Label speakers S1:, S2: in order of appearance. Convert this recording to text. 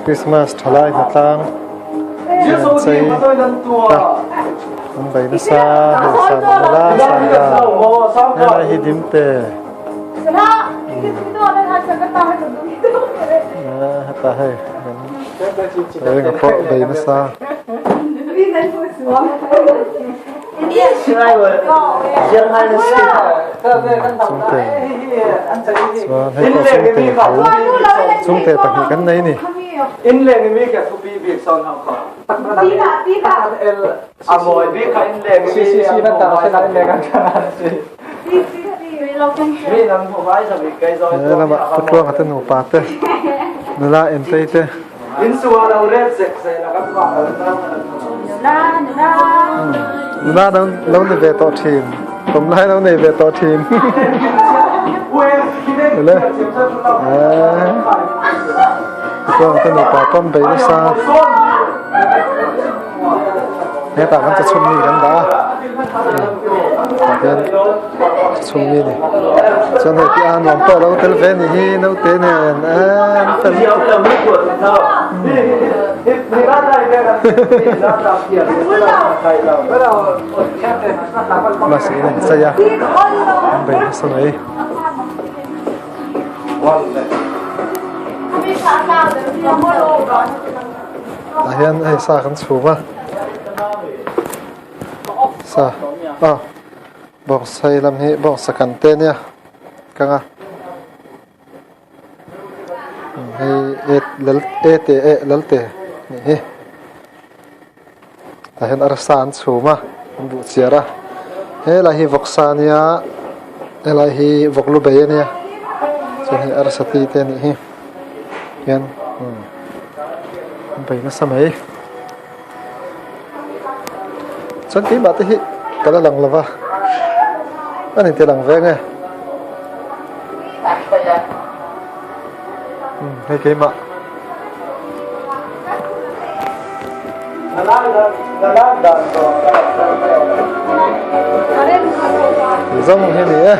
S1: Christmas thalai hnatlang chei ta an bei nasa hei san nula san dan helai hi dimte heta hei kan ring pawh bei nasa. Chungte chuan hei pawh chungte tho chungte pahnih kan nei ni. He lamah Putluanga te nupa te nula entei te. Nula lo ni ve tawh thin, pawmlai lo nei ve tawh thin. Nula Putluanga te nupa pawm bei nasa. Hetah kan chachhun mi kan dah a. Tah hian chhung mi ni chuan hei tia nuam pawh lo tel ve ni hi naute nen an fel mahse in an chei a an bei nasa mai. Tah hian hei sa kan chhum a sa aw. Bawngsa lam hi bawngsa kan te nia ka nga hei e lal e te eh lal te nih hi tah hian arsa an chhum a an buh chiar a helai hi vawksa ania helai hi vawk lu bei ania chuan hei arsa ti te anih hi hian umm an bei nasa mai. Chuan keimah te hi ka la lang lova a ni te lang ve nge umm hei keimah. Zawng hi ni e.